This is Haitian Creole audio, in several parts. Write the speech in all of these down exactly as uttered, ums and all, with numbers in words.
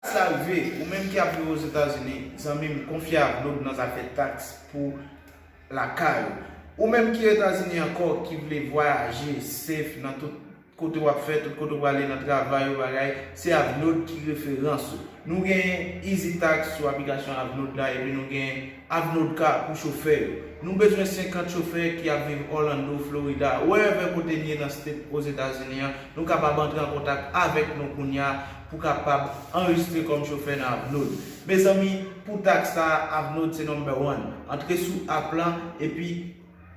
Sa rive, ou menm ki ap viv Ozetazini, zanmi m, konfye Avnod nan zafè taks pou lakay ou. Ou menm ki Etazini ankò, ki vle vwayaje safe nan tout kote w ap fè, tout kote w prale, nan travay ou, bagay, se Avnod ki referans ou. Nou gen Easy Tax sou aplikasyon Avnod la, epi nou gen Avnod Car pou chofè yo. Nou bezwen senkant chofè ki ap viv Orlando, Florida, wherever kote n ye nan state Ozetazini an, nou kapab antre an kontak avèk nou kounye a pou kapab anrejistre kòm chofè nan Avnod. Mezanmi, pou taks sa, Avnod se number one. Antre sou app lan, epi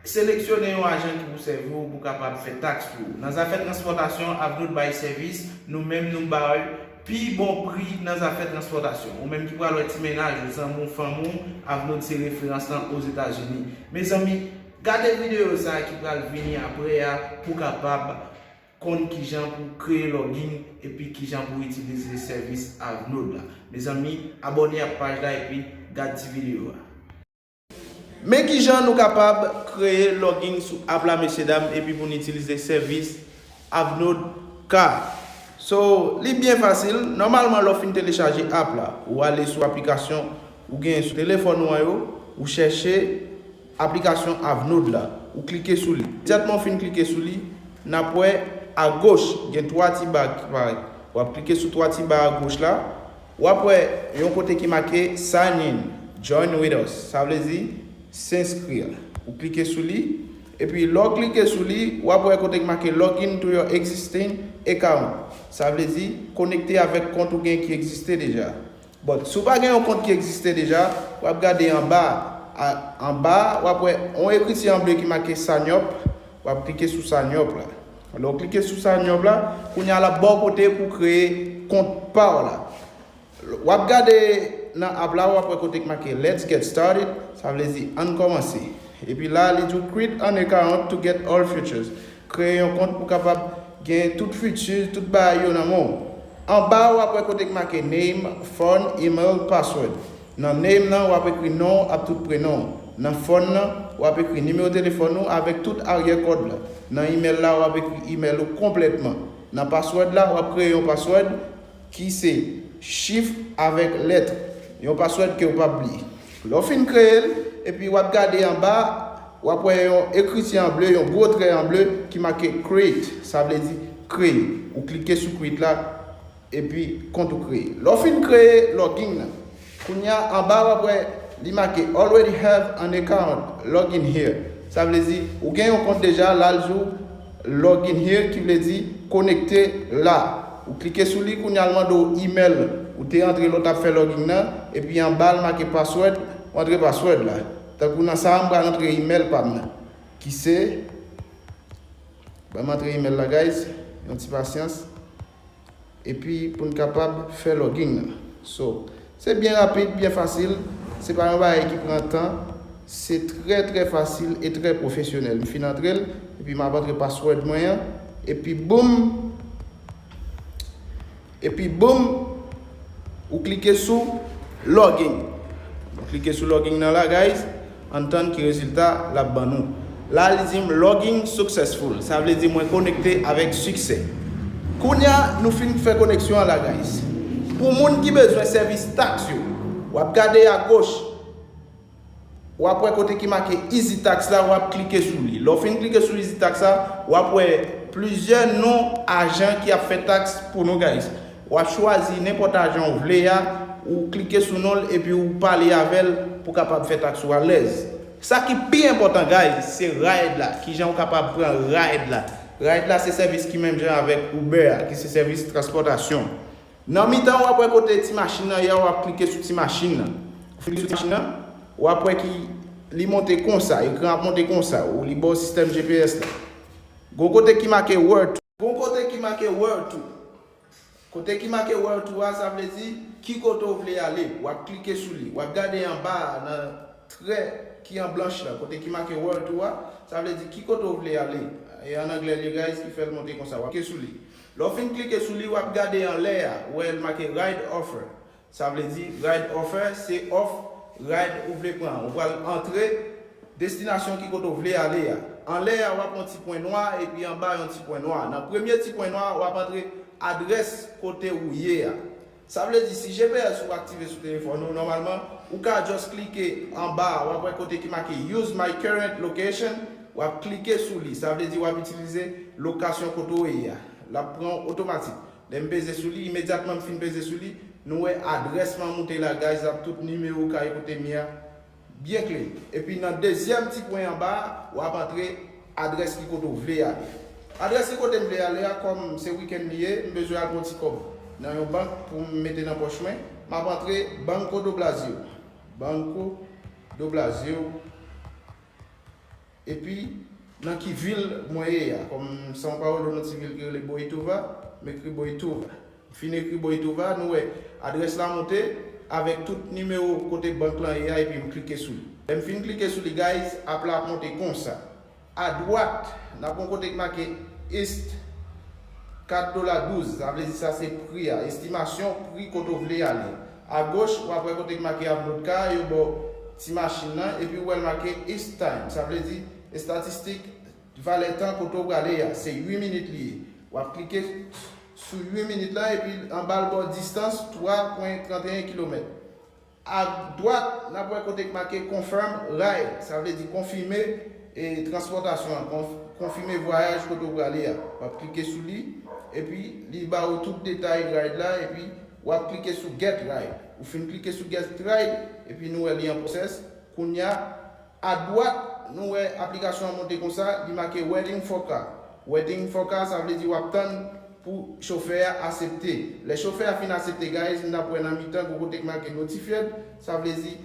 seleksyone yon ajan ki pou sèvi w pou kapab fè taks pou ou. Nan zafè transpòtasyon, Avnod bay sèvis, nou menm nou bay pi bon pri nan zafè transpòtasyon. Ou menm ki pral wè ti mennaj ou, zanmi w, fanmi w, Avnod se referans lan Ozetazini. Mezanmi, gade videyo sa a ki pral vini apre a pou kapab konn kijan pou kreye login epi kijan pou itilize sèvis Avnod la. Mezanmi, abòne ak paj la epi gad ti videyo a. Men kijan nou kapab kreye login sou app la, mesye dam, epi pou n itilize sèvis Avnod Car. So, li byen fasil. Nòmalman, lè w fin telechaje app la, ou ale sou aplikasyon ou genyen sou telefòn ou an yo, ou chèche aplikasyon Avnod la, ou klike sou li. Imedyatman w fin klike sou li, n ap wè agoch, gen twa ti ba ki parèt. W ap klike sou twa ti ba agoch la, w ap wè yon kote ki make Sign in, Join with us, sa vle di, senskrire. Ou klike sou li, epi lè w klike sou li, w ap wè kote ki make Log in to your existing account, sa vle di, konekte avèk kont ou gen ki egziste deja. But, si w pa gen yon kont ki egziste deja, w ap gade anba, a, anba, w ap wè yon ekriti an ble ki make Sign up, w ap klike sou Sign up la. Lè w klike sou Sign up la, kounye a l ap ba w kote pou w kreye kont pa w la. W ap gade nan app la, w ap wè kote ki make Let's get started, sa vle di ann kòmanse. Epi la, li di w create an account to get all features. Kreye yon kont pou kapab gen tout features, tout bagay yo nan men w. Anba, w ap wè kote ki make name, phone, email, password. Nan name nan, w ap ekri non w ak tout prenon w. Nan phone nan, w ap ekri nimewo telefòn ou avèk tout aryè kòd la. Nan email la, w ap ekri email ou konplètman. Nan password la, w ap kreye yon password ki se chif avèk lèt. Yon password ke w p ap bliye. Lè w fin kreye l, epi w ap gade anba, w ap wè yon ekriti an ble, yon gwo trè an ble ki make create, sa vle di kreye. Ou klike sou create la, epi kont ou kreye. Lè w fin kreye login nan, kounye a anba w ap wè li make already have an account, log in here. Sa vle di ou gen yon kont deja, la l di w log in here, ki vle di konekte la. Ou klike sou li, kounye a l mande w email ou te antre lè w t ap fè login nan, epi anba l make password, ou antre password la. Tankou nan sa a, m pral antre email pa m nan, ki se, ban m antre email la, guys, yon ti pasyans. Epi pou n kapab fè login nan. So, se byen rapid, byen fasil. Se pa yon bagay ki pran tan. Se trè, trè fasil e trè pwofesyonèl. M fin antre l, epi m ap antre password mwen an. Epi boum! Epi boum! Ou klike sou login. Ou klike sou login nan la, guys. Ann tann ki rezilta l ap ban nou. La, li di m login successful. Sa vle di mwen konekte avèk siksè. Kounye a, nou fin fè koneksyon an la, guys. Pou moun ki bezwen sèvis taks yo, w ap gade agoch, w ap wè kote ki make Easy Tax la, w ap klike sou li. Lè w fin klike sou Easy Tax la, w ap wè plizyè non ajan ki ap fè taks pou nou, guys. W ap chwazi nenpòt ajan w vle a, ou klike sou non l epi ou pale avè l pou kapab fè taks ou alèz. Sa ki pi enpòtan, guys, se ride la. Kijan w kapab pran ride la? Ride la se sèvis ki menm jan avèk Uber a, ki se sèvis transpòtasyon. Nan mitan, w ap wè kote ti machin nan ye a, w ap klike sou ti machin nan. Ou klike sou ti machin nan, w ap wè ki li monte konsa, ekran ap monte konsa, ou li ba w sistèm G P S la. Gon kote ki make where to. Gon kote ki make where to. Kote ki make where to a, sa vle di ki kote w vle ale. W ap klike sou li. W ap gade anba a nan trè ki an blanch la, kote ki make where to a, sa vle di ki kote w vle ale. E an anglè li ye, guys, ki fè l monte konsa. W ap klike sou li. Lè w fin klike sou li, w ap gade anlè a, ou wè l make ride offer. Sa vle di, ride offer, se òf ride ou vle pran. Ou pral antre destinasyon ki kote w vle ale a. Anlè a, w ap yon ti pwen nwa, epi anba yon ti pwen nwa. Nan premye ti pwen nwa a, w ap antre adrès kote ou ye a. Sa vle di, si G P S ou aktive sou telefòn ou, nòmalman, ou ka just klike anba a, w ap wè kote ki make Use my current location, w ap klike sou li. Sa vle di w ap itilize lokasyon kote w ye a. L ap pran w otomatik. Lè m peze sou li, imedyatman m fin peze sou li, nou wè adrès m an moute la, guys, ak tout nimewo kay kote m ye a. Byen klè. Epi nan dezyèm ti pwen anba a, w ap antre adrès ki kote w vle ale. Adrès ki kote m vle ale a, kòm se wikenn li ye, m bezwen al pran ti kòb nan yon bank pou m mete nan pòch mwen. M ap antre Banco do Brasil. Banco do Brasil. Epi, nan ki vil mwen ye a? Kòm São Paulo, nan ti vil ki rele Boituva, m ekri Boituva. M fin ekri Boituva, nou wè adrès la monte avèk tout nimewo kote bank lan ye a, epi m klike sou li. Lè m fin klike sou li, guys, app la ap monte konsa. Adwat, n ap yon kote ki make East, kat dola douz, sa vle di sa se pri a, estimasyon pri kote w vle ale. Agoch, w ap wè kote ki make Avnodka, yo ba w ti machin nan, epi w wè l make East Time, sa vle di estatistik valè tan kote w prale a, se uit minit li ye. W ap klike sou uit minit la, epi anba l ba w distans twa pwen trannteyen kilomèt. Adwat, n ap wè kote k make Confirm Ride, sa vle di konfime e, transpòtasyon an, konf- konfime vwayaj kote w prale a. W ap klike sou li, epi li ba ou tout detay ride la, epi w ap klike sou Get Ride. Ou fin klike sou Get Ride, epi nou wè li an pwosès. Kounye a, adwat, nou wè aplikasyon an monte konsa, li make Waiting for Car. Waiting for Car, sa vle di w ap tann pou chofè a asepte. Lè chofè a fin asepte, guys, n ap wè nan mitan gwo kote k make Notified, sa vle di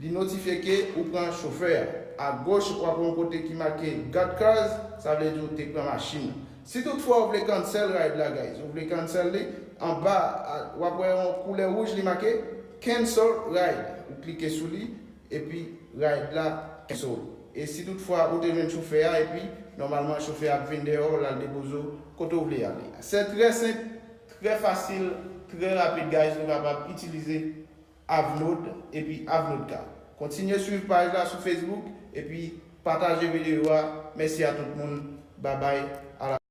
li notifye ke ou pran chofè a. Agoch, w ap wè yon kote ki make Got Cars, sa vle di ou te pran machin nan. Si toutfwa ou vle cancel ride la, guys, ou vle cancel li, anba, a, w ap wè yon koulè wouj, li make Cancel Ride. Ou klike sou li, epi ride la cancel. E si toutfwa ou te jwenn chofè a, epi nòmalman chofè a ap vin dèyè w, l al depoze w kote w vle ale. Se trè senp, trè fasil, trè rapid, guys, nou kapab itilize Avnod epi Avnodka. Kontinye swiv paj la sou Facebook, epi pataje videyo a. Mèsi a tout moun. Babay. A la